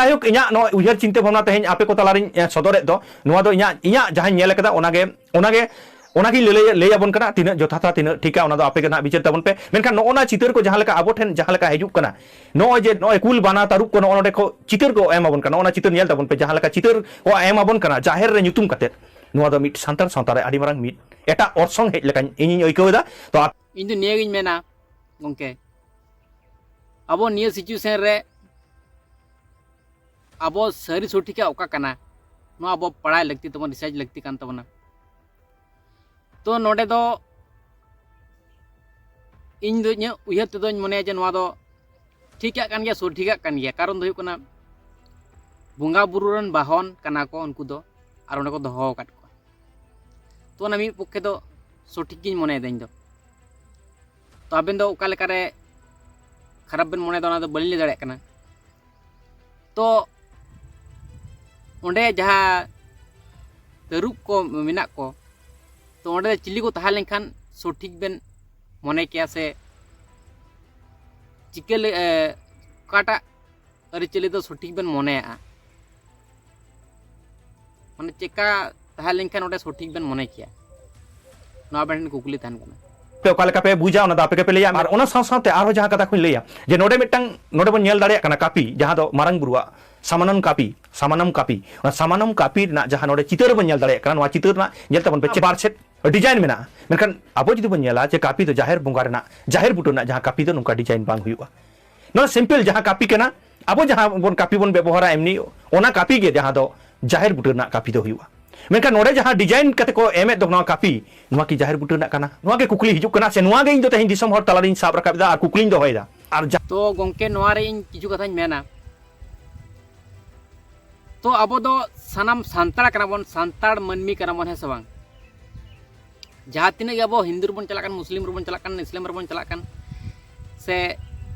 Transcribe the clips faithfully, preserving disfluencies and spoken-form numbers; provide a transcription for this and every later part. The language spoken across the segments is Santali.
ᱡᱟᱭᱦᱳᱠ, ᱤᱧᱟᱹᱜ ᱱᱚᱣᱟ ᱩᱭᱦᱟᱹᱨ ᱪᱤᱱᱛᱟᱹ ᱵᱷᱟᱵᱽᱱᱟ ᱛᱮᱦᱮᱧ ᱟᱯᱮ ᱠᱚ ᱛᱟᱞᱟᱨᱤᱧ, ᱮ, ᱥᱚᱫᱚᱨᱮᱫ ᱫᱚ, ᱱᱚᱣᱟ ᱫᱚ ᱤᱧᱟᱹᱜ, ᱤᱧᱟᱹᱜ ᱡᱟᱦᱟᱸᱧ ᱧᱮᱞ ᱟᱠᱟᱫᱟ, ᱚᱱᱟᱜᱮ, ᱚᱱᱟᱜᱮ, ᱚᱱᱟᱜᱤᱧ ᱞᱟᱹᱞᱟᱹᱭ-, ᱞᱟᱹᱭ ᱟᱵᱚᱱ ᱠᱟᱱᱟ᱾ ᱛᱤᱱᱟᱹᱜ ᱡᱚᱛᱷᱟᱛᱟ, ᱛᱤᱱᱟᱹᱜ ᱴᱷᱤᱠᱟ, ᱚᱱᱟ ᱫᱚ ᱟᱯᱮ ᱜᱮ ᱱᱟᱦᱟᱜ ᱵᱤᱪᱟᱹᱨ ᱛᱟᱵᱚᱱ ᱯᱮ᱾ ᱢᱮᱱᱠᱷᱟᱱ ᱱᱚᱜᱼᱚ ᱱᱟ ᱪᱤᱛᱟᱹᱨ ᱠᱚ ᱡᱟᱦᱟᱸ ᱞᱮᱠᱟ ᱟᱵᱚ ᱴᱷᱮᱱ ᱡᱟᱦᱟᱸ ᱞᱮᱠᱟ ᱦᱤᱡᱩᱜ ᱠᱟᱱᱟ, ᱱᱚᱜᱼᱚᱭ ᱡᱮ ᱱᱚᱜᱼᱚᱭ ᱠᱩᱞ, ᱵᱟᱱᱟ, ᱛᱟᱹᱨᱩᱵ ᱠᱚ ᱱᱚᱜᱼᱚ ᱱᱚᱰᱮ ᱠᱚ ᱪᱤᱛᱟᱹᱨ ᱠᱚ ᱮᱢ ᱟᱵᱚᱱ ᱠᱟᱱᱟ, ᱚᱱᱟ ᱪᱤᱛᱟᱹᱨ ᱧᱮᱞ ᱛᱟᱵᱚᱱ ᱯᱮ, ᱡᱟᱦᱟᱸ ᱞᱮᱠᱟ ᱪᱤᱛᱟᱹᱨ ᱠᱚ ᱮᱢ ᱟᱵᱚᱱ ᱠᱟᱱᱟ ᱡᱟᱦᱮᱨ ᱨᱮ ᱧᱩᱛᱩᱢ ᱠᱟᱛᱮᱫ, ᱱᱚᱣᱟ ᱫᱚ ᱢᱤᱫ ᱥᱟᱱᱛᱟᱲ ᱥᱟᱶᱛᱟ ᱨᱮ ᱟᱹᱰᱤ ᱢᱟᱨᱟᱝ ᱢᱤᱫ ᱮᱴᱟᱜ ᱚᱨᱥᱚᱝ ᱦᱮᱡ ᱞᱮᱠᱟᱧ ᱤᱧᱤᱧ ᱟᱹᱭᱠᱟᱹᱣ ᱮᱫᱟ᱾ ᱛᱚ, ᱟᱯ- ᱤᱧ ᱫᱚ ᱱᱤᱭᱟᱹᱜᱤᱧ ᱢᱮᱱᱟ, ᱜᱚᱢᱠᱮ, ᱟᱵᱚ ᱱᱤᱭᱟᱹ situation ᱨᱮ ᱟᱵᱚ ᱥᱟᱹᱨᱤ ᱥᱚᱴᱷᱤᱠᱟᱜ ᱚᱠᱟ ᱠᱟᱱᱟ, ᱱᱚᱣᱟ ᱟᱵᱚ ᱵᱟᱲᱟᱭ ᱞᱟᱹᱠᱛᱤ ᱛᱟᱵᱚᱱ, research ᱞᱟᱹᱠᱛᱤ ᱠᱟᱱ ᱛᱟᱵᱚᱱᱟ᱾ ᱛᱚ, ᱱᱚᱰᱮ ᱫᱚ ᱤᱧ ᱫᱚ, ᱤᱧᱟᱹᱜ ᱩᱭᱦᱟᱹᱨ ᱛᱮᱫᱚᱧ ᱢᱚᱱᱮᱭᱟ ᱡᱮ ᱱᱚᱣᱟ ᱫᱚ ᱴᱷᱤᱠᱟᱜ ᱠᱟᱱ ᱜᱮᱭᱟ, ᱥᱚᱴᱷᱤᱠᱟᱜ ᱠᱟᱱ ᱜᱮᱭᱟ᱾ ᱠᱟᱨᱚᱱ ᱫᱚ ᱦᱩᱭᱩᱜ ᱠᱟᱱᱟ, ᱵᱚᱸᱜᱟ ᱵᱩᱨᱩ ᱨᱮᱱ ᱵᱟᱦᱚᱱ ᱠᱟᱱᱟ ᱠᱚ ᱩᱱᱠᱩ ᱫᱚ, ᱟᱨ ᱚᱸᱰᱮ ᱠᱚ ᱫᱚᱦᱚ ᱟᱠᱟᱫ ᱠᱚᱣᱟ᱾ ᱛᱚ, ᱚᱱᱟ ᱢᱤᱫ ᱯᱚᱠᱠᱷᱮ ᱫᱚ ᱥᱚᱴᱷᱤᱠ ᱜᱤᱧ ᱢᱚᱱᱮᱭᱮᱫᱟ ᱤᱧ ᱫᱚ᱾ ᱛᱚ, ᱟᱵᱮᱱ ᱫᱚ ᱚᱠᱟ ᱞᱮᱠᱟᱨᱮ ᱠᱷᱟᱨᱟᱯ ᱵᱮᱱ ᱢᱚᱱᱮᱭᱮᱫᱟ, ᱚᱱᱟ ᱫᱚ ᱵᱟᱹᱞᱤᱧ ᱞᱟᱹᱭ ᱫᱟᱲᱮᱭᱟᱜ ᱠᱟᱱᱟ᱾ ᱛᱚ, ᱚᱸᱰᱮ ᱡᱟᱦᱟᱸ ᱛᱟᱹᱨᱩᱵ ᱠᱚ ᱢᱮᱱᱟᱜ ᱠᱚ, ᱛᱚ, ᱚᱸᱰᱮ ᱪᱤᱞᱤ ᱠᱚ ᱛᱟᱦᱮᱸ ᱞᱮᱱᱠᱷᱟᱱ ᱥᱚᱴᱷᱤᱠ ᱵᱮᱱ ᱢᱚᱱᱮ ᱠᱮᱭᱟ, ᱥᱮ ᱪᱤᱠᱟᱹ ᱞᱮ-, ᱮ, ᱚᱠᱟᱴᱟᱜ ᱟᱹᱨᱤᱪᱟᱹᱞᱤ ᱫᱚ ᱥᱚᱴᱷᱤᱠ ᱵᱮᱱ ᱢᱚᱱᱮᱭᱟᱜᱼᱟ? ᱢᱟᱱᱮ, ᱪᱮᱠᱟ ᱛᱟᱦᱮᱸ ᱞᱮᱱᱠᱷᱟᱱ ᱚᱸᱰᱮ ᱥᱚᱴᱷᱤᱠ ᱵᱮᱱ ᱢᱚᱱᱮ ᱠᱮᱭᱟ? ᱱᱚᱣᱟ ᱟᱵᱮᱱ ᱴᱷᱮᱱ ᱠᱩᱠᱞᱤ ᱛᱟᱦᱮᱱ ᱠᱟᱱᱟ᱾ ᱟᱯᱮ ᱚᱠᱟ ᱞᱮᱠᱟ ᱯᱮ ᱵᱩᱡᱟ, ᱚᱱᱟ ᱫᱚ ᱟᱯᱮ ᱜᱮᱯᱮ ᱞᱟᱹᱭᱟ᱾ ᱟᱨ ᱚᱱᱟ ᱥᱟᱶ ᱥᱟᱶᱛᱮ ᱟᱨᱦᱚᱸ ᱡᱟᱦᱟᱸ ᱠᱟᱛᱷᱟ ᱠᱚᱧ ᱞᱟᱹᱭᱟ, ᱡᱮ ᱱᱚᱰᱮ ᱢᱤᱫᱴᱟᱝ, ᱱᱚᱰᱮ ᱵᱚᱱ ᱧᱮᱞ ᱫᱟᱲᱮᱭᱟᱜ ᱠᱟᱱᱟ ᱠᱟᱹᱯᱤ, ᱡᱟᱦᱟᱸ ᱫᱚ ᱢᱟᱨᱟᱝ ᱵᱩᱨᱩᱣᱟᱜ ᱥᱟᱢᱟᱱᱚᱢ ᱠᱟᱹᱯᱤ, ᱥᱟᱢᱟᱱᱚᱢ ᱠᱟᱹᱯᱤ, ᱚᱱᱟ ᱥᱟᱢᱟᱱᱚᱢ ᱠᱟᱹᱯᱤ ᱨᱮᱱᱟᱜ ᱡᱟᱦᱟᱸ ᱱᱚᱰᱮ ᱪᱤᱛᱟᱹᱨ ᱵᱚᱱ ᱧᱮᱞ ᱫᱟᱲᱮᱭᱟᱜ ᱠᱟᱱᱟ, ᱱᱚᱣᱟ ᱪᱤᱛᱟᱹᱨ ᱨᱮᱱᱟᱜ ᱧᱮᱞ ᱛᱟᱵᱚᱱ ᱯᱮ, ᱵᱟᱨ ᱥᱮᱫ design ᱢᱮᱱᱟᱜᱼᱟ᱾ ᱢᱮᱱᱠᱷᱟᱱ ᱟᱵᱚ ᱡᱩᱫᱤ ᱵᱚᱱ ᱧᱮᱞᱟ ᱡᱮ ᱠᱟᱹᱯᱤ ᱫᱚ ᱡᱟᱦᱮᱨ ᱵᱚᱸᱜᱟ ᱨᱮᱱᱟᱜ, ᱡᱟᱦᱮᱨ ᱵᱩᱴᱟᱹ ᱨᱮᱱᱟᱜ ᱡᱟᱦᱟᱸ ᱠᱟᱹᱯᱤ ᱫᱚ ᱱᱚᱝᱠᱟ design ᱵᱟᱝ ᱦᱩᱭᱩᱜᱼᱟ᱾ ᱱᱚᱣᱟ simple ᱡᱟᱦᱟᱸ ᱠᱟᱹᱯᱤ ᱠᱟᱱᱟ, ᱟᱵᱚ ᱡᱟᱦᱟᱸ ᱵᱚᱱ ᱠᱟᱹᱯᱤ ᱵᱚᱱ ᱵᱮᱵᱚᱦᱟᱨᱟ ᱮᱢᱱᱤ, ᱚᱱᱟ ᱠᱟᱹᱯᱤ ᱜᱮ ᱡᱟᱦᱟᱸ ᱫᱚ ᱡᱟᱦᱮᱨ ᱵᱩᱴᱟᱹ ᱨᱮᱱᱟᱜ ᱠᱟᱹᱯᱤ ᱫᱚ ᱦᱩᱭᱩᱜᱼᱟ᱾ ᱢᱮᱱᱠᱷᱟᱱ ᱱᱚᱰᱮ ᱡᱟᱦᱟᱸ design ᱠᱟᱛᱮ ᱠᱚ ᱮᱢᱮᱫ ᱫᱚ ᱱᱚᱣᱟ ᱠᱟᱹᱯᱤ, ᱱᱚᱣᱟ ᱠᱤ ᱡᱟᱦᱮᱨ ᱵᱩᱴᱟᱹ ᱨᱮᱱᱟᱜ ᱠᱟᱱᱟ? ᱱᱚᱣᱟ ᱜᱮ ᱠᱩᱠᱞᱤ ᱦᱤᱡᱩᱜ ᱠᱟᱱᱟ, ᱥᱮ ᱱᱚᱣᱟ ᱜᱮ ᱤᱧ ᱫᱚ ᱛᱮᱦᱮᱧ ᱫᱤᱥᱚᱢ ᱦᱚᱲ ᱛᱟᱞᱟᱨᱤᱧ ᱥᱟᱵ ᱨᱟᱠᱟᱵ ᱮᱫᱟ ᱟᱨ ᱠᱩᱠᱞᱤᱧ ᱫᱚᱦᱚᱭᱮᱫᱟ᱾ ᱟᱨ ᱡᱟ- ᱛᱚ ᱜᱚᱢᱠᱮ, ᱱᱚᱣᱟ ᱨᱮ ᱤᱧ ᱠᱤᱪᱷᱩ ᱠᱟᱛᱷᱟᱧ ᱢᱮᱱᱟ᱾ ᱛᱚ, ᱟᱵᱚ ᱫᱚ ᱥᱟᱱᱟᱢ ᱥᱟᱱᱛᱟᱲ ᱠᱟᱱᱟ ᱵᱚᱱ, ᱥᱟᱱᱛᱟᱲ ᱢᱟᱹᱱᱢᱤ ᱠᱟᱱᱟ ᱵᱚᱱ, ᱦᱮᱸ ᱥᱮ ᱵᱟᱝ? ᱡᱟᱦᱟᱸ ᱛᱤᱱᱟᱹᱜ ᱜᱮ ᱟᱵᱚ ᱦᱤᱱᱫᱩ ᱨᱮᱵᱚᱱ ᱪᱟᱞᱟᱜ ᱠᱟᱱ, ᱢᱩᱥᱞᱤᱢ ᱨᱮᱵᱚᱱ ᱪᱟᱞᱟᱜ ᱠᱟᱱ, ᱤᱥᱞᱟᱢ ᱨᱮᱵᱚᱱ ᱪᱟᱞᱟᱜ ᱠᱟᱱ, ᱥᱮ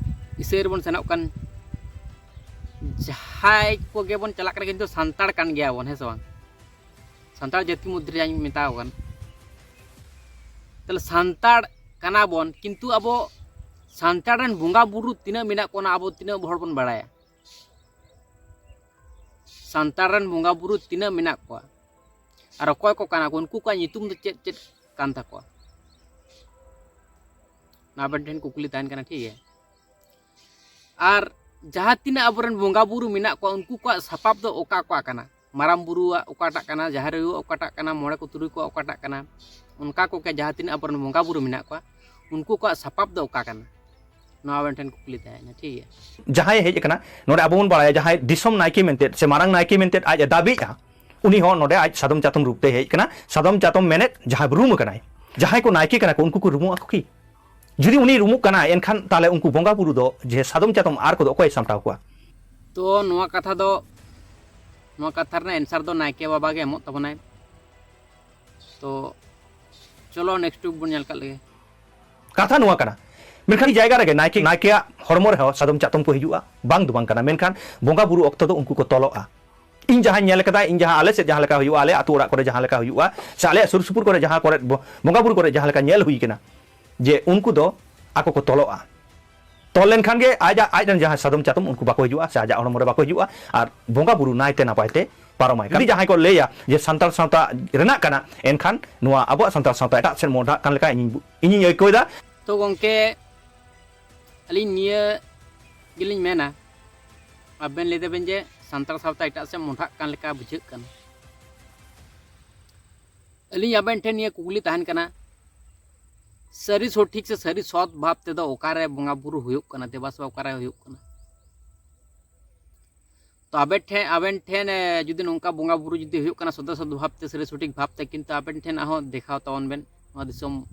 ᱤᱥᱟᱹᱭ ᱨᱮᱵᱚᱱ ᱥᱮᱱᱚᱜ ᱠᱟᱱ, ᱡᱟᱦᱟᱸᱭ ᱠᱚᱜᱮ ᱵᱚᱱ ᱪᱟᱞᱟᱜ ᱠᱟᱱᱟ, ᱠᱤᱱᱛᱩ ᱥᱟᱱᱛᱟᱲ ᱠᱟᱱ ᱜᱮᱭᱟ ᱵᱚᱱ, ᱦᱮᱸ ᱥᱮ ᱵᱟᱝ? ᱥᱟᱱᱛᱟᱲ ᱡᱟᱹᱛᱤ ᱢᱚᱫᱽᱫᱷᱮ ᱨᱮ ᱡᱟᱦᱟᱸᱧ ᱢᱮᱛᱟᱣ ᱠᱟᱱ, ᱛᱟᱦᱞᱮ ᱥᱟᱱᱛᱟᱲ ᱠᱟᱱᱟ ᱵᱚᱱ, ᱠᱤᱱᱛᱩ ᱟᱵᱚ ᱥᱟᱱᱛᱟᱲ ᱨᱮᱱ ᱵᱚᱸᱜᱟ ᱵᱩᱨᱩ ᱛᱤᱱᱟᱹᱜ ᱢᱮᱱᱟᱜ ᱠᱚᱣᱟ, ᱚᱱᱟ ᱟᱵᱚ ᱛᱤᱱᱟᱹᱜ ᱦᱚᱲ ᱵᱚᱱ ᱵᱟᱲᱟᱭᱟ? ᱥᱟᱱᱛᱟᱲ ᱨᱮᱱ ᱵᱚᱸᱜᱟ ᱵᱩᱨᱩ ᱛᱤᱱᱟᱹᱜ ᱢᱮᱱᱟᱜ ᱠᱚᱣᱟ ᱟᱨ ᱚᱠᱚᱭ ᱠᱚ ᱠᱟᱱᱟ ᱠᱚ, ᱩᱱᱠᱩ ᱠᱚᱣᱟᱜ ᱧᱩᱛᱩᱢ ᱫᱚ ᱪᱮᱫ ᱪᱮᱫ ᱠᱟᱱ ᱛᱟᱠᱚᱣᱟ? ᱱᱚᱣᱟ ᱟᱵᱮᱱ ᱴᱷᱮᱱ ᱠᱩᱠᱞᱤ ᱛᱟᱦᱮᱱ ᱠᱟᱱᱟ, ᱴᱷᱤᱠ ᱜᱮᱭᱟ? ᱟᱨ ᱡᱟᱦᱟᱸ ᱛᱤᱱᱟᱹᱜ ᱟᱵᱚᱨᱮᱱ ᱵᱚᱸᱜᱟ ᱵᱩᱨᱩ ᱢᱮᱱᱟᱜ ᱠᱚᱣᱟ, ᱩᱱᱠᱩ ᱠᱚᱣᱟᱜ ᱥᱟᱯᱟᱵ ᱫᱚ ᱚᱠᱟ ᱚᱠᱟ ᱠᱟᱱᱟ? ᱢᱟᱨᱟᱝ ᱵᱩᱨᱩᱣᱟᱜ ᱚᱠᱟᱴᱟᱜ ᱠᱟᱱᱟ, ᱡᱟᱦᱮᱨ ᱟᱭᱳᱣᱟᱜ ᱚᱠᱟᱴᱟᱜ ᱠᱟᱱᱟ, ᱢᱚᱬᱮ ᱠᱚ ᱛᱩᱨᱩᱭ ᱠᱚᱣᱟᱜ ᱚᱠᱟᱴᱟᱜ ᱠᱟᱱᱟ, ᱚᱱᱠᱟ ᱠᱚᱜᱮ ᱡᱟᱦᱟᱸ ᱛᱤᱱᱟᱹᱜ ᱟᱵᱚᱨᱮᱱ ᱵᱚᱸᱜᱟ ᱵᱩᱨᱩ ᱢᱮᱱᱟᱜ ᱠᱚᱣᱟ, ᱩᱱᱠᱩ ᱠᱚᱣᱟᱜ ᱥᱟᱯᱟᱵ ᱫᱚ ᱚᱠᱟ ᱠᱟᱱᱟ? ᱱᱚᱣᱟ ᱟᱵᱮᱱ ᱴᱷᱮᱱ ᱠᱩᱠᱞᱤ ᱛᱟᱦᱮᱸᱭᱮᱱᱟ, ᱴᱷᱤᱠ ᱜᱮᱭᱟ? ᱡᱟᱦᱟᱸᱭ ᱦᱮᱡ ᱟᱠᱟᱱᱟ, ᱱᱚᱰᱮ ᱟᱵᱚ ᱵᱚᱱ ᱵᱟᱲᱟᱭᱟ, ᱡᱟᱦᱟᱸᱭ ᱫᱤᱥᱚᱢ ᱱᱟᱭᱠᱮ ᱢᱮᱱᱛᱮ ᱥᱮ ᱢᱟᱨᱟᱝ ᱱᱟᱭᱠᱮ ᱢᱮᱱᱛᱮ ᱟᱡ ᱮ ᱫᱟᱹᱵᱤᱜᱼᱟ, ᱩᱱᱤ ᱦᱚᱸ ᱱᱚᱰᱮ ᱟᱡ ᱥᱟᱫᱚᱢ ᱪᱟᱛᱚᱢ ᱨᱩᱯ ᱛᱮᱭ ᱦᱮᱡ ᱟᱠᱟᱱᱟ᱾ ᱥᱟᱫᱚᱢ ᱪᱟᱛᱚᱢ ᱢᱮᱱᱮᱫ ᱡᱟᱦᱟᱸᱭ ᱨᱩᱢ ᱟᱠᱟᱱᱟᱭ, ᱡᱟᱦᱟᱸᱭ ᱠᱚ ᱱᱟᱭᱠᱮ ᱠᱟᱱᱟ ᱠᱚ, ᱩᱱᱠᱩ ᱠᱚ ᱨᱩᱢᱩᱜ ᱟᱠᱚ ᱠᱤ? ᱡᱩᱫᱤ ᱩᱱᱤ ᱨᱩᱢᱩᱜ ᱠᱟᱱᱟᱭ, ᱮᱱᱠᱷᱟᱱ ᱛᱟᱦᱞᱮ ᱩᱱᱠᱩ ᱵᱚᱸᱜᱟ ᱵᱩᱨᱩ ᱫᱚ ᱡᱮ ᱥᱟᱫᱚᱢ ᱪᱟᱛᱚᱢ ᱟᱨ ᱠᱚᱫᱚ ᱚᱠᱚᱭ ᱥᱟᱢᱴᱟᱣ ᱠᱚᱣᱟ? ᱛᱚ ᱱᱚᱣᱟ ᱠᱟᱛᱷᱟ ᱫᱚ, ᱱᱚᱣᱟ ᱠᱟᱛᱷᱟ ᱨᱮᱱᱟᱜ answer ᱫᱚ ᱱᱟᱭᱠᱮ ᱵᱟᱵᱟ ᱜᱮ ᱮᱢᱚᱜ ᱛᱟᱵᱚᱱᱟᱭ᱾ ᱛᱚ ᱪᱚᱞᱚ next week ᱵᱚᱱ ᱧᱮᱞ ᱠᱟᱜ ᱞᱮᱜᱮ᱾ ᱠᱟᱛᱷᱟ ᱱᱚᱣᱟ ᱠᱟᱱᱟ, ᱢᱮᱱᱠᱷᱟᱱ ᱡᱟᱭᱜᱟ ᱨᱮᱜᱮ ᱱᱟᱭᱠᱮ, ᱱᱟᱭᱠᱮᱭᱟᱜ ᱦᱚᱲᱢᱚ ᱨᱮᱦᱚᱸ ᱥᱟᱫᱚᱢ ᱪᱟᱛᱚᱢ ᱠᱚ ᱦᱤᱡᱩᱜᱼᱟ, ᱵᱟᱝ ᱫᱚ ᱵᱟᱝ ᱠᱟᱱᱟ, ᱢᱮᱱᱠᱷᱟᱱ ᱵᱚᱸᱜᱟ ᱵᱩᱨᱩ ᱚᱠᱛᱚ ᱫᱚ ᱩᱱᱠᱩ ᱠᱚ ᱛᱚᱞᱚᱜᱼᱟ᱾ ᱤᱧ ᱡᱟᱦᱟᱸᱧ ᱧᱮᱞ ᱠᱟᱫᱟ, ᱤᱧ ᱡᱟᱦᱟᱸ ᱟᱞᱮ ᱥᱮᱫ ᱡᱟᱦᱟᱸ ᱞᱮᱠᱟ ᱦᱩᱭᱩᱜᱼᱟ, ᱟᱞᱮ ᱟᱹᱛᱩ ᱚᱲᱟᱜ ᱠᱚᱨᱮ ᱡᱟᱦᱟᱸ ᱞᱮᱠᱟ ᱦᱩᱭᱩᱜᱼᱟ, ᱥᱮ ᱟᱞᱮᱭᱟᱜ ᱥᱩᱨ ᱥᱩᱯᱩᱨ ᱠᱚᱨᱮ ᱡᱟᱦᱟᱸ ᱠᱚᱨᱮ ᱵᱚ-, ᱵᱚᱸᱜᱟ ᱵᱩᱨᱩ ᱠᱚᱨᱮ ᱡᱟᱦᱟᱸ ᱞᱮᱠᱟ ᱧᱮᱞ ᱦᱩᱭ ᱠᱟᱱᱟ, ᱡᱮ ᱩᱱᱠᱩ ᱫᱚ ᱟᱠᱚ ᱠᱚ ᱛᱚᱞᱚᱜᱼᱟ᱾ ᱛᱚᱞ ᱞᱮᱱᱠᱷᱟᱱ ᱜᱮ ᱟᱡᱟᱜ, ᱟᱡ ᱨᱮᱱ ᱡᱟᱦᱟᱸᱭ ᱥᱟᱫᱚᱢ ᱪᱟᱛᱚᱢ, ᱩᱱᱠᱩ ᱵᱟᱠᱚ ᱦᱤᱡᱩᱜᱼᱟ ᱥᱮ ᱟᱡᱟᱜ ᱦᱚᱲᱢᱚ ᱨᱮ ᱵᱟᱠᱚ ᱦᱤᱡᱩᱜᱼᱟ, ᱟᱨ ᱵᱚᱸᱜᱟ ᱵᱩᱨᱩ ᱱᱟᱭᱛᱮ ᱱᱟᱯᱟᱭ ᱛᱮ ᱯᱟᱨᱚᱢᱟᱭ᱾ ᱡᱩᱫᱤ ᱡᱟᱦᱟᱸᱭ ᱠᱚ ᱞᱟᱹᱭᱟ ᱡᱮ ᱥᱟᱱᱛᱟᱲ ᱥᱟᱶᱛᱟ ᱨᱮᱱᱟᱜ ᱠᱟᱱᱟ, ᱮᱱᱠᱷᱟᱱ ᱱᱚᱣᱟ ᱟᱵᱚᱣᱟᱜ ᱥᱟᱱᱛᱟᱲ ᱥᱟᱶᱛᱟ ᱮᱴᱟᱜ ᱥᱮᱫ ᱢᱚᱦᱰᱟᱜ ᱠᱟᱱ ᱞᱮᱠᱟ ᱤᱧᱤᱧ ᱵᱩ-, ᱤᱧᱤᱧ ᱟᱹᱭᱠᱟᱹᱣ ᱮᱫᱟ᱾ ᱛᱚ ᱜᱚᱢᱠᱮ, ᱟᱹᱞᱤᱧ ᱱᱤᱭᱟᱹ ᱜᱮᱞᱤᱧ ᱢᱮᱱᱟ, ᱟᱵᱮᱱ ᱞᱟᱹᱭ ᱫᱟᱵᱮᱱ ᱡᱮ ᱥᱟᱱᱛᱟᱲ ᱥᱟᱶᱛᱟ ᱮᱴᱟᱜ ᱥᱮᱫ ᱢᱚᱦᱰᱟᱜ ᱠᱟᱱ ᱞᱮᱠᱟ ᱵᱩᱡᱷᱟᱹᱜ ᱠᱟᱱᱟ᱾ ᱟᱹᱞᱤᱧ ᱟᱵᱮᱱ ᱴᱷᱮᱱ ᱱᱤᱭᱟᱹ ᱠᱩᱠᱞᱤ ᱛᱟᱦᱮᱱ ᱠᱟᱱᱟ, ᱥᱟᱹᱨᱤ ᱥᱚᱴᱷᱤᱠ ᱥᱮ ᱥᱟᱹᱨᱤ ᱥᱚᱛ ᱵᱷᱟᱵᱽ ᱛᱮᱫᱚ ᱚᱠᱟᱨᱮ ᱵᱚᱸᱜᱟ ᱵᱩᱨᱩ ᱦᱩᱭᱩᱜ ᱠᱟᱱᱟ, ᱫᱮᱵᱟ ᱥᱮᱵᱟ ᱚᱠᱟᱨᱮ ᱦᱩᱭᱩᱜ ᱠᱟᱱᱟ? ᱛᱚ ᱟᱵᱮᱱ ᱴᱷᱮᱱ, ᱟᱵᱮᱱ ᱴᱷᱮᱱ, ᱮ, ᱡᱩᱫᱤ ᱱᱚᱝᱠᱟ ᱵᱚᱸᱜᱟ ᱵᱩᱨᱩ ᱡᱩᱫᱤ ᱦᱩᱭᱩᱜ ᱠᱟᱱᱟ ᱥᱚᱫᱟ ᱥᱚᱫ ᱵᱷᱟᱵᱽ ᱛᱮ, ᱥᱟᱹᱨᱤ ᱥᱚᱴᱷᱤᱠ ᱵᱷᱟᱵᱽ ᱛᱮ, ᱠᱤᱱᱛᱩ ᱟᱵᱮᱱ ᱴᱷᱮᱱ ᱟᱨᱦᱚᱸ ᱫᱮᱠᱷᱟᱣ ᱛᱟᱵᱚᱱ ᱵᱮᱱ, ᱱᱚᱣᱟ ᱫᱤᱥᱚᱢ,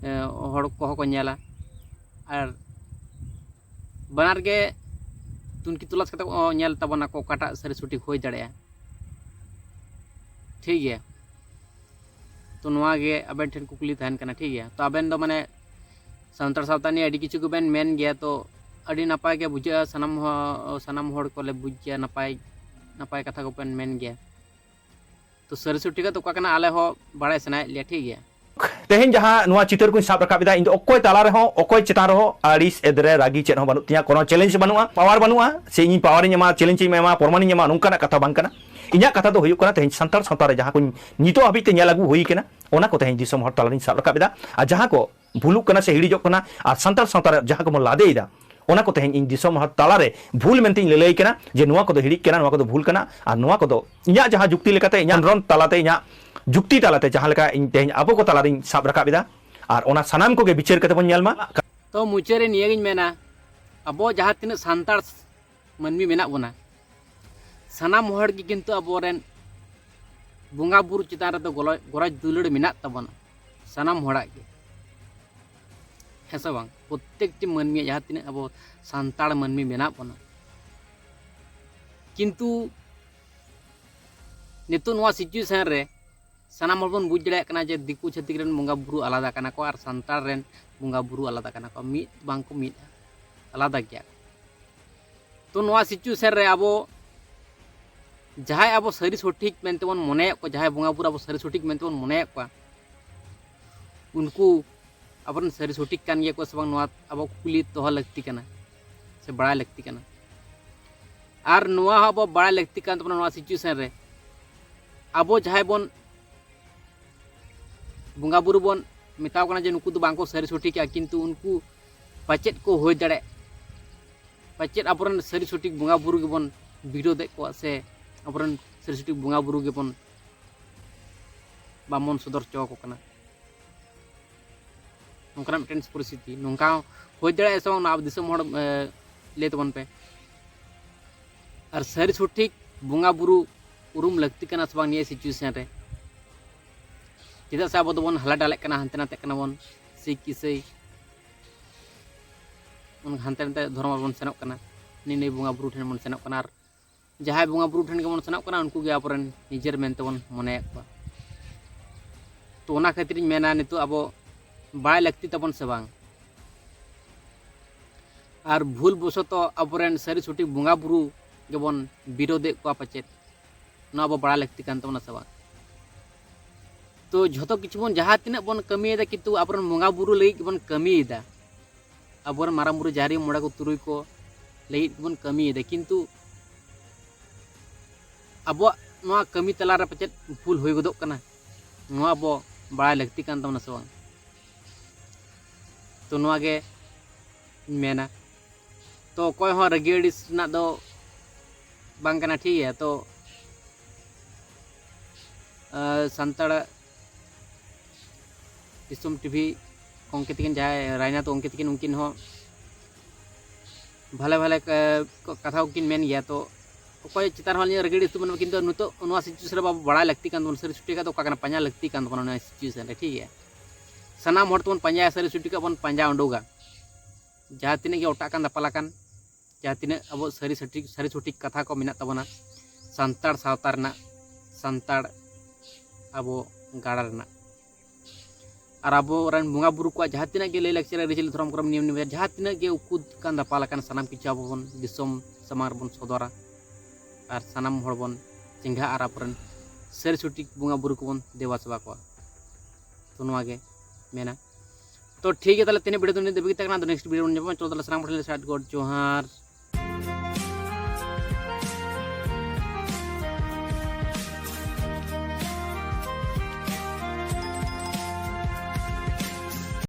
ᱮ, ᱦᱚᱲ ᱠᱚᱦᱚᱸ ᱠᱚ ᱧᱮᱞᱟ᱾ ᱟᱨ ᱵᱟᱱᱟᱨ ᱜᱮ ᱛᱩᱱᱠᱷᱤ ᱛᱚᱞᱟᱥ ᱠᱟᱛᱮ ᱠᱚ ᱧᱮᱞ ᱛᱟᱵᱚᱱᱟ ᱠᱚ, ᱚᱠᱟᱴᱟᱜ ᱥᱟᱹᱨᱤ ᱥᱚᱴᱷᱤᱠ ᱦᱩᱭ ᱫᱟᱲᱮᱭᱟᱜᱼᱟ᱾ ᱴᱷᱤᱠ ᱜᱮᱭᱟ, ᱛᱚ ᱱᱚᱣᱟ ᱜᱮ ᱟᱵᱮᱱ ᱴᱷᱮᱱ ᱠᱩᱠᱞᱤ ᱛᱟᱦᱮᱱ ᱠᱟᱱᱟ, ᱴᱷᱤᱠ ᱜᱮᱭᱟ? ᱛᱚ ᱟᱵᱮᱱ ᱫᱚ ᱢᱟᱱᱮ ᱥᱟᱱᱛᱟᱲ ᱥᱟᱶᱛᱟ ᱱᱤᱭᱮ ᱟᱹᱰᱤ ᱠᱤᱪᱷᱩ ᱜᱮᱵᱮᱱ ᱢᱮᱱ ᱜᱮᱭᱟ, ᱛᱚ ᱟᱹᱰᱤ ᱱᱟᱯᱟᱭ ᱜᱮ ᱵᱩᱡᱷᱟᱹᱜᱼᱟ, ᱥᱟᱱᱟᱢ ᱦᱚ-, ᱥᱟᱱᱟᱢ ᱦᱚᱲ ᱠᱚᱞᱮ ᱵᱩᱡᱽ ᱜᱮᱭᱟ, ᱱᱟᱯᱟᱭ ᱱᱟᱯᱟᱭ ᱠᱟᱛᱷᱟ ᱠᱚᱵᱮᱱ ᱢᱮᱱ ᱜᱮᱭᱟ᱾ ᱛᱚ ᱥᱟᱹᱨᱤ ᱥᱚᱴᱷᱤᱠᱟᱜ ᱫᱚ ᱚᱠᱟ ᱠᱟᱱᱟ, ᱟᱞᱮ ᱦᱚᱸ ᱵᱟᱲᱟᱭ ᱥᱟᱱᱟᱭᱮᱫ ᱞᱮᱭᱟ, ᱴᱷᱤᱠ ᱜᱮᱭᱟ? ᱛᱮᱦᱮᱧ ᱡᱟᱦᱟᱸ ᱱᱚᱣᱟ ᱪᱤᱛᱟᱹᱨ ᱠᱚᱧ ᱥᱟᱵ ᱨᱟᱠᱟᱵ ᱮᱫᱟ, ᱤᱧ ᱫᱚ ᱚᱠᱚᱭ ᱛᱟᱞᱟ ᱨᱮᱦᱚᱸ, ᱚᱠᱚᱭ ᱪᱮᱛᱟᱱ ᱨᱮᱦᱚᱸ ᱟᱹᱲᱤᱥ, ᱮᱫᱽᱨᱮ, ᱨᱟᱹᱜᱤ ᱪᱮᱫ ᱦᱚᱸ ᱵᱟᱹᱱᱩᱜ ᱛᱤᱧᱟ, ᱠᱳᱱᱳ challenge ᱵᱟᱹᱱᱩᱜᱼᱟ, power ᱵᱟᱹᱱᱩᱜᱼᱟ, ᱥᱮ ᱤᱧᱤᱧ power ᱤᱧ ᱮᱢᱟ, challenge ᱤᱧ ᱮᱢᱟ, ᱯᱨᱚᱢᱟᱱᱤᱧ ᱮᱢᱟ, ᱱᱚᱝᱠᱟᱱᱟᱜ ᱠᱟᱛᱷᱟ ᱵᱟᱝ ᱠᱟᱱᱟ᱾ ᱤᱧᱟᱹᱜ ᱠᱟᱛᱷᱟ ᱫᱚ ᱦᱩᱭᱩᱜ ᱠᱟᱱᱟ, ᱛᱮᱦᱮᱧ ᱥᱟᱱᱛᱟᱲ ᱥᱟᱶᱛᱟ ᱨᱮ ᱡᱟᱦᱟᱸ ᱠᱚᱧ ᱱᱤᱛᱚᱜ ᱦᱟᱹᱵᱤᱡ ᱛᱮ ᱧᱮᱞ ᱟᱹᱜᱩ ᱦᱩᱭ ᱠᱟᱱᱟ, ᱚᱱᱟ ᱠᱚ ᱛᱮᱦᱮᱧ ᱫᱤᱥᱚᱢ ᱦᱚᱲ ᱛᱟᱞᱟᱨᱤᱧ ᱥᱟᱵ ᱨᱟᱠᱟᱵ ᱮᱫᱟ᱾ ᱟᱨ ᱡᱟᱦᱟᱸ ᱠᱚ ᱵᱷᱩᱞᱩᱜ ᱠᱟᱱᱟ ᱥᱮ ᱦᱤᱲᱤᱡᱚᱜ ᱠᱟᱱᱟ, ᱟᱨ ᱥᱟᱱᱛᱟᱲ ᱥᱟᱶᱛᱟ ᱨᱮ ᱡᱟᱦᱟᱸ ᱠᱚᱵᱚᱱ ᱞᱟᱫᱮᱭᱮᱫᱟ, ᱚᱱᱟ ᱠᱚ ᱛᱮᱦᱮᱧ ᱤᱧ ᱫᱤᱥᱚᱢ ᱦᱚᱲ ᱛᱟᱞᱟᱨᱮ ᱵᱷᱩᱞ ᱢᱮᱱᱛᱮᱧ ᱞᱟᱹᱞᱟᱹᱭ ᱠᱟᱱᱟ, ᱡᱮ ᱱᱚᱣᱟ ᱠᱚᱫᱚ ᱦᱤᱲᱤᱡ ᱠᱟᱱᱟ, ᱱᱚᱣᱟ ᱠᱚᱫᱚ ᱵᱷᱩᱞ ᱠᱟᱱᱟ, ᱟᱨ ᱱᱚᱣᱟ ᱠᱚᱫᱚ ᱤᱧᱟᱹᱜ ᱡᱟᱦᱟᱸ ᱡᱩᱠᱛᱤ ᱞᱮᱠᱟᱛᱮ, ᱤᱧᱟᱹᱜ ᱠᱷᱚᱸᱫᱽᱨᱚᱸᱫᱽ ᱛᱟᱞᱟᱛᱮ, ᱤᱧᱟᱹᱜ ᱡᱩᱠᱛᱤ ᱛᱟᱞᱟᱛᱮ ᱡᱟᱦᱟᱸ ᱞᱮᱠᱟ ᱤᱧ ᱛᱮᱦᱮᱧ ᱟᱵᱚ ᱠᱚ ᱛᱟᱞᱟᱨᱤᱧ ᱥᱟᱵ ᱨᱟᱠᱟᱵ ᱮᱫᱟ, ᱟᱨ ᱚᱱᱟ ᱥᱟᱱᱟᱢ ᱠᱚᱜᱮ ᱵᱤᱪᱟᱹᱨ ᱠᱟᱛᱮ ᱵᱚᱱ ᱧᱮᱞ ᱢᱟ᱾ ᱛᱚ ᱢᱩᱪᱟᱹᱫ ᱨᱮ ᱱᱤᱭᱟᱹᱜᱤᱧ ᱢᱮᱱᱟ, ᱟᱵᱚ ᱡᱟᱦᱟᱸ ᱛᱤᱱᱟᱹᱜ ᱥᱟᱱᱛᱟᱲ ᱢᱟᱹᱱᱢᱤ ᱢᱮᱱᱟᱜ ᱵᱚᱱᱟ, ᱥᱟᱱᱟᱢ ᱦᱚᱲ ᱜᱮ ᱠᱤᱱᱛᱩ ᱟᱵᱚᱨᱮᱱ ᱵᱚᱸᱜᱟ ᱵᱩᱨᱩ ᱪᱮᱛᱟᱱ ᱨᱮᱫᱚ ᱜᱚᱞᱚ-, ᱜᱚᱨᱚᱡᱽ ᱫᱩᱞᱟᱹᱲ ᱢᱮᱱᱟᱜ ᱛᱟᱵᱚᱱᱟ, ᱥᱟᱱᱟᱢ ᱦᱚᱲᱟᱜ ᱜᱮ, ᱦᱮᱸ ᱥᱮ ᱵᱟᱝ? ᱯᱨᱚᱛᱛᱮᱠᱴᱤ ᱢᱟᱹᱱᱢᱤᱭᱟᱜ, ᱡᱟᱦᱟᱸ ᱛᱤᱱᱟᱹᱜ ᱟᱵᱚ ᱥᱟᱱᱛᱟᱲ ᱢᱟᱹᱱᱢᱤ ᱢᱮᱱᱟᱜ ᱵᱚᱱᱟ, ᱠᱤᱱᱛᱩ ᱱᱤᱛᱚᱜ ᱱᱚᱣᱟ situation ᱨᱮ ᱥᱟᱱᱟᱢ ᱦᱚᱲ ᱵᱚᱱ ᱵᱩᱡᱽ ᱫᱟᱲᱮᱭᱟᱜ ᱠᱟᱱᱟ ᱡᱮ ᱫᱤᱠᱩ ᱪᱷᱟᱹᱛᱤᱠ ᱨᱮᱱ ᱵᱚᱸᱜᱟ ᱵᱩᱨᱩ ᱟᱞᱟᱫᱟ ᱠᱟᱱᱟ ᱠᱚ ᱟᱨ ᱥᱟᱱᱛᱟᱲ ᱨᱮᱱ ᱵᱚᱸᱜᱟ ᱵᱩᱨᱩ ᱟᱞᱟᱫᱟ ᱠᱟᱱᱟ ᱠᱚ, ᱢᱤᱫ ᱵᱟᱝ ᱠᱚ ᱢᱤᱫᱼᱟ, ᱟᱞᱟᱫᱟ ᱜᱮᱭᱟ ᱠᱚ᱾ ᱛᱚ ᱱᱚᱣᱟ situation ᱨᱮ ᱟᱵᱚ ᱡᱟᱦᱟᱸᱭ ᱟᱵᱚ ᱥᱟᱹᱨᱤ ᱥᱚᱴᱷᱤᱠ ᱢᱮᱱᱛᱮ ᱵᱚᱱ ᱢᱚᱱᱮᱭᱮᱫ ᱠᱚᱣᱟ, ᱡᱟᱦᱟᱸᱭ ᱵᱚᱸᱜᱟ ᱵᱩᱨᱩ ᱟᱵᱚ ᱥᱟᱹᱨᱤ ᱥᱚᱴᱷᱤᱠ ᱢᱮᱱᱛᱮ ᱵᱚᱱ ᱢᱚᱱᱮᱭᱮᱫ ᱠᱚᱣᱟ, ᱩᱱᱠᱩ ᱟᱵᱚᱨᱮᱱ ᱥᱟᱹᱨᱤ ᱥᱚᱴᱷᱤᱠ ᱠᱟᱱ ᱜᱮᱭᱟ ᱠᱚ ᱥᱮ ᱵᱟᱝ, ᱱᱚᱣᱟ ᱟᱵᱚ ᱠᱩᱠᱞᱤ ᱫᱚᱦᱚ ᱞᱟᱹᱠᱛᱤ ᱠᱟᱱᱟ ᱥᱮ ᱵᱟᱲᱟᱭ ᱞᱟᱹᱠᱛᱤ ᱠᱟᱱᱟ᱾ ᱟᱨ ᱱᱚᱣᱟ ᱦᱚᱸ ᱟᱵᱚ ᱵᱟᱲᱟᱭ ᱞᱟᱹᱠᱛᱤ ᱠᱟᱱ ᱛᱟᱵᱚᱱᱟ, ᱱᱚᱣᱟ situation ᱨᱮ ᱟᱵᱚ ᱡᱟᱦᱟᱸᱭ ᱵᱚᱱ ᱵᱚᱸᱜᱟ ᱵᱩᱨᱩ ᱵᱚᱱ ᱢᱮᱛᱟᱣ ᱠᱟᱱᱟ ᱡᱮ ᱱᱩᱠᱩ ᱫᱚ ᱵᱟᱝᱠᱚ ᱥᱟᱹᱨᱤ ᱥᱚᱴᱷᱤᱠᱟ, ᱠᱤᱱᱛᱩ ᱩᱱᱠᱩ ᱯᱟᱪᱮᱫ ᱠᱚ ᱦᱩᱭ ᱫᱟᱲᱮᱭᱟᱜ, ᱯᱟᱪᱮᱫ ᱟᱵᱚᱨᱮᱱ ᱥᱟᱹᱨᱤ ᱥᱚᱴᱷᱤᱠ ᱵᱚᱸᱜᱟ ᱵᱩᱨᱩ ᱜᱮᱵᱚᱱ ᱵᱤᱨᱳᱫᱮᱫ ᱠᱚᱣᱟ ᱥᱮ ᱟᱵᱚᱨᱮᱱ ᱥᱟᱹᱨᱤ ᱥᱚᱴᱷᱤᱠ ᱵᱚᱸᱜᱟ ᱵᱩᱨᱩ ᱜᱮᱵᱚᱱ ᱵᱟᱵᱚᱱ ᱥᱚᱫᱚᱨ ᱦᱚᱪᱚ ᱟᱠᱚ ᱠᱟᱱᱟ᱾ ᱱᱚᱝᱠᱟᱱᱟᱜ ᱢᱤᱫᱴᱮᱱ ᱯᱚᱨᱤᱥᱛᱷᱤᱛᱤ ᱱᱚᱝᱠᱟ ᱦᱩᱭ ᱫᱟᱲᱮᱭᱟᱜᱼᱟ ᱥᱮ ᱵᱟᱝ, ᱚᱱᱟ ᱟᱵᱚ ᱫᱤᱥᱚᱢ ᱦᱚᱲ, ᱮ, ᱞᱟᱹᱭ ᱛᱟᱵᱚᱱ ᱯᱮ᱾ ᱟᱨ ᱥᱟᱹᱨᱤ ᱥᱚᱴᱷᱤᱠ ᱵᱚᱸᱜᱟ ᱵᱩᱨᱩ ᱩᱨᱩᱢ ᱞᱟᱹᱠᱛᱤ ᱠᱟᱱᱟ ᱥᱮ ᱵᱟᱝ ᱱᱤᱭᱟᱹ situation ᱨᱮ? ᱪᱮᱫᱟᱜ ᱥᱮ ᱟᱵᱚ ᱫᱚᱵᱚᱱ ᱦᱟᱞᱟ ᱰᱟᱞᱮᱜ ᱠᱟᱱᱟ, ᱦᱟᱱᱛᱮ ᱱᱟᱛᱮᱜ ᱠᱟᱱᱟ ᱵᱚᱱ, ᱥᱤᱠᱷ ᱤᱥᱟᱹᱭ, ᱚᱱᱠᱟ ᱦᱟᱱᱛᱮ ᱱᱟᱛᱮ ᱫᱷᱚᱨᱚᱢ ᱨᱮᱵᱚᱱ ᱥᱮᱱᱚᱜ ᱠᱟᱱᱟ, ᱱᱤᱭ ᱱᱤᱭ ᱵᱚᱸᱜᱟ ᱵᱩᱨᱩ ᱴᱷᱮᱱ ᱵᱚᱱ ᱥᱮᱱᱚᱜ ᱠᱟᱱᱟ᱾ ᱟᱨ ᱡᱟᱦᱟᱸᱭ ᱵᱚᱸᱜᱟ ᱵᱩᱨᱩ ᱴᱷᱮᱱ ᱜᱮᱵᱚᱱ ᱥᱮᱱᱚᱜ ᱠᱟᱱᱟ, ᱩᱱᱠᱩ ᱜᱮ ᱟᱵᱚᱨᱮᱱ ᱱᱤᱡᱮᱨ ᱢᱮᱱᱛᱮ ᱵᱚᱱ ᱢᱚᱱᱮᱭᱮᱫ ᱠᱚᱣᱟ᱾ ᱛᱚ ᱚᱱᱟ ᱠᱷᱟᱹᱛᱤᱨ ᱤᱧ ᱢᱮᱱᱟ, ᱱᱤᱛᱚᱜ ᱟᱵᱚ ᱵᱟᱲᱟᱭ ᱞᱟᱹᱠᱛᱤ ᱛᱟᱵᱚᱱ ᱥᱮ ᱵᱟᱝ? ᱟᱨ ᱵᱷᱩᱞ ᱵᱚᱥᱚᱛᱚ ᱟᱵᱚᱨᱮᱱ ᱥᱟᱹᱨᱤ ᱥᱚᱴᱷᱤᱠ ᱵᱚᱸᱜᱟ ᱵᱩᱨᱩ ᱜᱮᱵᱚᱱ ᱵᱤᱨᱳᱫᱮᱫ ᱠᱚᱣᱟ ᱯᱟᱪᱮᱫ, ᱱᱚᱣᱟ ᱟᱵᱚ ᱵᱟᱲᱟᱭ ᱞᱟᱹᱠᱛᱤ ᱠᱟᱱ ᱛᱟᱵᱚᱱᱟ ᱥᱮ ᱵᱟᱝ? ᱛᱚ ᱡᱷᱚᱛᱚ ᱠᱤᱪᱷᱩ ᱵᱚᱱ, ᱡᱟᱦᱟᱸ ᱛᱤᱱᱟᱹᱜ ᱵᱚᱱ ᱠᱟᱹᱢᱤᱭᱮᱫᱟ, ᱠᱤᱱᱛᱩ ᱟᱵᱚᱨᱮᱱ ᱵᱚᱸᱜᱟ ᱵᱩᱨᱩ ᱞᱟᱹᱜᱤᱫ ᱜᱮᱵᱚᱱ ᱠᱟᱹᱢᱤᱭᱮᱫᱟ᱾ ᱟᱵᱚᱨᱮᱱ ᱢᱟᱨᱟᱝ ᱵᱩᱨᱩ, ᱡᱟᱦᱮᱨ ᱟᱭᱳ, ᱢᱚᱬᱮ ᱠᱚ, ᱛᱩᱨᱩᱭ ᱠᱚ ᱞᱟᱹᱜᱤᱫ ᱜᱮᱵᱚᱱ ᱠᱟᱹᱢᱤᱭᱮᱫᱟ, ᱠᱤᱱᱛᱩ ᱟᱵᱚᱣᱟᱜ ᱱᱚᱣᱟ ᱠᱟᱹᱢᱤ ᱛᱟᱞᱟᱨᱮ ᱯᱟᱪᱮᱫ ᱵᱷᱩᱞ ᱦᱩᱭ ᱜᱚᱫᱚᱜ ᱠᱟᱱᱟ, ᱱᱚᱣᱟ ᱟᱵᱚ ᱵᱟᱲᱟᱭ ᱞᱟᱹᱠᱛᱤ ᱠᱟᱱ ᱛᱟᱵᱚᱱᱟ ᱥᱮ ᱵᱟᱝ? ᱛᱚ ᱱᱚᱣᱟ ᱜᱮ ᱤᱧ ᱢᱮᱱᱟ᱾ ᱛᱚ ᱚᱠᱚᱭ ᱦᱚᱸ ᱨᱟᱹᱜᱤ ᱟᱹᱲᱤᱥ ᱨᱮᱱᱟᱜ ᱫᱚ ᱵᱟᱝ ᱠᱟᱱᱟ, ᱴᱷᱤᱠ ᱜᱮᱭᱟ᱾ ᱛᱚ ᱟᱸ, ᱥᱟᱱᱛᱟᱲ ᱫᱤᱥᱚᱢ ᱴᱤᱵᱷᱤ ᱜᱚᱢᱠᱮ ᱛᱟᱹᱠᱤᱱ, ᱡᱟᱦᱟᱸᱭ ᱨᱟᱭᱱᱟᱛᱷ ᱜᱚᱢᱠᱮ ᱛᱟᱹᱠᱤᱱ, ᱩᱱᱠᱤᱱ ᱦᱚᱸ ᱵᱷᱟᱞᱮ ᱵᱷᱟᱞᱮ ᱠᱟ-, ᱠᱟᱛᱷᱟ ᱠᱚᱠᱤᱱ ᱢᱮᱱ ᱜᱮᱭᱟ᱾ ᱛᱚ ᱚᱠᱚᱭ ᱪᱮᱛᱟᱱ ᱨᱮᱦᱚᱸ ᱟᱹᱞᱤᱧᱟᱜ ᱨᱟᱹᱜᱤ ᱟᱹᱲᱤᱥ ᱫᱚ ᱵᱟᱹᱱᱩᱜᱼᱟ, ᱠᱤᱱᱛᱩ ᱱᱤᱛᱚᱜ ᱱᱚᱣᱟ ᱥᱤᱪᱩᱭᱮᱥᱚᱱ ᱨᱮ ᱵᱟᱵᱚ ᱵᱟᱲᱟᱭ ᱞᱟᱹᱠᱛᱤ ᱠᱟᱱ ᱛᱟᱵᱚᱱᱟ, ᱥᱟᱹᱨᱤ ᱥᱚᱴᱷᱤᱠᱟᱜ ᱫᱚ ᱚᱠᱟ ᱠᱟᱱᱟ, ᱯᱟᱸᱡᱟ ᱞᱟᱹᱠᱛᱤ ᱠᱟᱱ ᱛᱟᱵᱚᱱᱟ ᱱᱚᱣᱟ ᱥᱤᱪᱩᱭᱮᱥᱚᱱ ᱨᱮ, ᱴᱷᱤᱠ ᱜᱮᱭᱟ᱾ ᱥᱟᱱᱟᱢ ᱦᱚᱲ ᱛᱮᱵᱚᱱ ᱯᱟᱸᱡᱟᱭᱟ, ᱥᱟᱹᱨᱤ ᱥᱚᱴᱷᱤᱠᱟᱜ ᱵᱚᱱ ᱯᱟᱸᱡᱟ ᱩᱰᱩᱠᱟ᱾ ᱡᱟᱦᱟᱸ ᱛᱤᱱᱟᱹᱜ ᱜᱮ ᱚᱴᱟᱜ ᱠᱟᱱ ᱫᱟᱯᱟᱞ ᱟᱠᱟᱱ, ᱡᱟᱦᱟᱸ ᱛᱤᱱᱟᱹᱜ ᱟᱵᱚ ᱥᱟᱹᱨᱤ ᱥᱚᱴᱷᱤᱠ, ᱥᱟᱹᱨᱤ ᱥᱚᱴᱷᱤᱠ ᱠᱟᱛᱷᱟ ᱠᱚ ᱢᱮᱱᱟᱜ ᱛᱟᱵᱚᱱᱟ ᱥᱟᱱᱛᱟᱲ ᱥᱟᱶᱛᱟ ᱨᱮᱱᱟᱜ, ᱥᱟᱱᱛᱟᱲ ᱟᱵᱚ ᱜᱟᱲᱟ ᱨᱮᱱᱟᱜ, ᱟᱨ ᱟᱵᱚᱨᱮᱱ ᱵᱚᱸᱜᱟ ᱵᱩᱨᱩ ᱠᱚᱣᱟᱜ ᱡᱟᱦᱟᱸ ᱛᱤᱱᱟᱹᱜ ᱜᱮ ᱞᱟᱹᱭ ᱞᱟᱠᱪᱟᱨ, ᱟᱹᱨᱤᱪᱟᱹᱞᱤ, ᱫᱷᱚᱨᱚᱢ ᱠᱚᱨᱚᱢ, ᱱᱤᱭᱚᱢ ᱱᱤᱭᱚᱢ, ᱡᱟᱦᱟᱸ ᱛᱤᱱᱟᱹᱜ ᱜᱮ ᱩᱠᱩ ᱠᱟᱱ ᱫᱟᱯᱟᱞ ᱟᱠᱟᱱ, ᱥᱟᱱᱟᱢ ᱠᱤᱪᱷᱩ ᱟᱵᱚ ᱵᱚᱱ ᱫᱤᱥᱚᱢ ᱥᱟᱢᱟᱝ ᱨᱮᱵᱚᱱ ᱥᱚᱫᱚᱨᱟ ᱟᱨ ᱥᱟᱱᱟᱢ ᱦᱚᱲ ᱵᱚᱱ ᱪᱮᱸᱜᱷᱟᱜᱼᱟ ᱟᱨ ᱟᱵᱚᱨᱮᱱ ᱥᱟᱹᱨᱤ ᱥᱚᱴᱷᱤᱠ ᱵᱚᱸᱜᱟ ᱵᱩᱨᱩ ᱠᱚᱵᱚᱱ ᱫᱮᱵᱟ ᱥᱮᱵᱟ ᱠᱚᱣᱟ᱾ ᱛᱚ ᱱᱚᱣᱟ ᱜᱮ ᱢᱮᱱᱟ᱾ ᱛᱚ ᱴᱷᱤᱠ ᱜᱮᱭᱟ, ᱛᱟᱦᱚᱞᱮ ᱛᱮᱦᱮᱧᱟᱜ ᱵᱷᱤᱰᱤᱭᱳ ᱫᱚ ᱱᱤᱱᱟᱹᱜ ᱫᱷᱟᱹᱵᱤᱡ ᱜᱮ ᱛᱟᱦᱮᱸ ᱠᱟᱱᱟ᱾ ᱟᱫᱚ ᱱᱮᱠᱥᱴ ᱵᱷᱤᱰᱤᱭᱳ ᱵᱚᱱ ᱧᱟᱯᱟᱢᱟ᱾ ᱪᱚᱞᱚ ᱛᱟᱦᱚᱞᱮ ᱥᱟᱱᱟᱢ ᱠᱚᱴᱷᱮᱱ ᱥᱟᱭ ᱜᱚᱰ ᱡᱚᱦᱟᱨ᱾